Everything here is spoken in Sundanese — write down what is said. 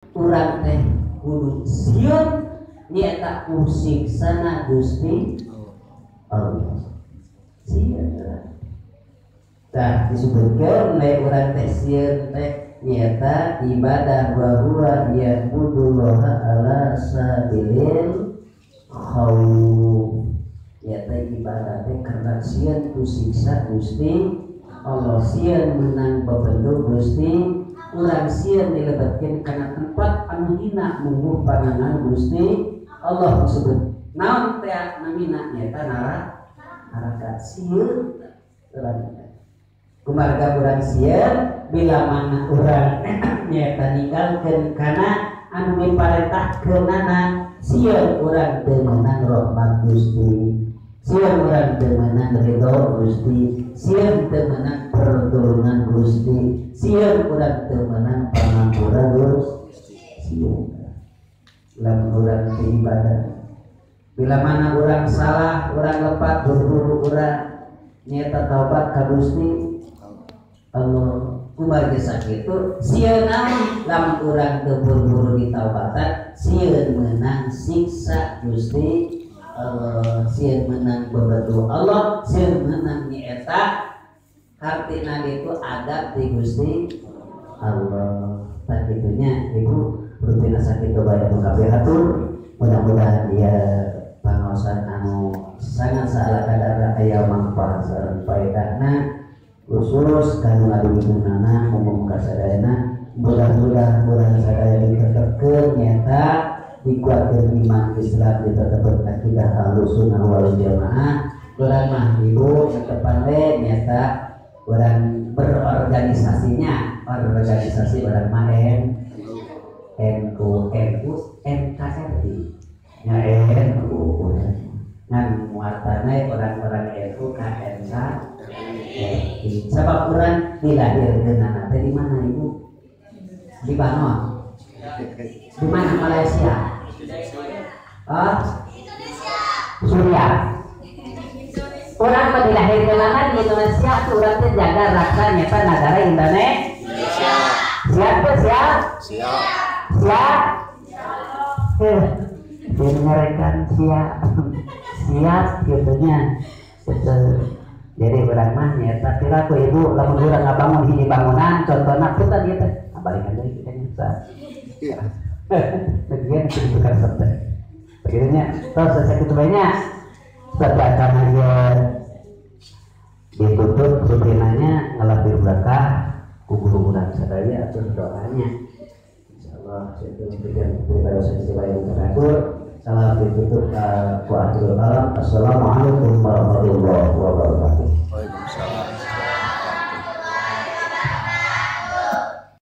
Urang teh kudu sieun nyaeta ku siksana Gusti Allah. Sieun urang. Tah disebutkeun we urang teh sieun teh nyaeta ibadah wa huwa ya'budullaha ala sabilil khauf. Nyaeta ibadah teh karena sieun ku siksa Gusti Allah, sieun menang bebentuk Gusti urang, sieun dilebetkeun kana tempat anu hina mungguh panangan Gusti Allah. Disebut naon teh namina nyaeta neraka. Sieun urang kumarga urang sieun bila mana urang nyaeta ninggalkeun kana anu diparentahkeunana, sieun urang teu meunang rahmat Gusti, sieun urang teu meunang ridho Gusti, sieun teu meunang pertolongan Gusti, sieun urang teu meunang pangampura Gusti. Sieun lamun urang teu ibadah. Bila mana urang salah, urang lepat, buru-buru urang nyaeta taubat ka Gusti Allah. Kumargi sakitu sieun naon lamun urang teu buru-buru ditaubatan, sieun meunang siksa Gusti Allah, sieun meunang bebedu Allah, sieun meunang nyaeta hartina itu adab di Gusti Allah. Tah kitunya ibu rutina sakitu bae anu kabeh hatur. Mudah-mudahan dia pangaosan anu sangat salah kadar aya manfaat sareng faedahna khusus kanu ngadugunana umum kasadayana. Mudah-mudahan urang sadaya ditetepkeun nyaeta dikuatkeun iman Islam, ditetepkeun akidah Ahlussunnah wal Jamaah. Urang mah ibu tetepan we nyaeta urang berorganisasinya, organisasi urang mah NU NU NKRI nya, NU ngan muatana orang-orang NU KNKRI. Sabab urang dilahirkeunana teh di mana ibu? Di Banua? Di mana? Malaysia? Ah? Indonesia. Suria. Urang mah dilahirkeunana di Indonesia, tuh urang teh jaga raksa nyaeta nagara Indonesia. Siap tuh, siap? Siap. Siap? Dengarkan siap. Siap gitunya. Betul. Jadi urang mah nyaeta piraku ibu lamun urang ngabangun hiji bangunan contohna punten ieu teh. Balikan deui kita nyiksa. Bagian itu bukan serta. Begitunya, terus saya kitu banyak. Setelah acara dia ditutup rutinanya ngelapir belakang kubur urang sadaya atur doanya. Insyaallah saya memberikan pribadi saya yang terakhir. Salam ditutup ku akhirul kalam. Assalamualaikum warahmatullahi.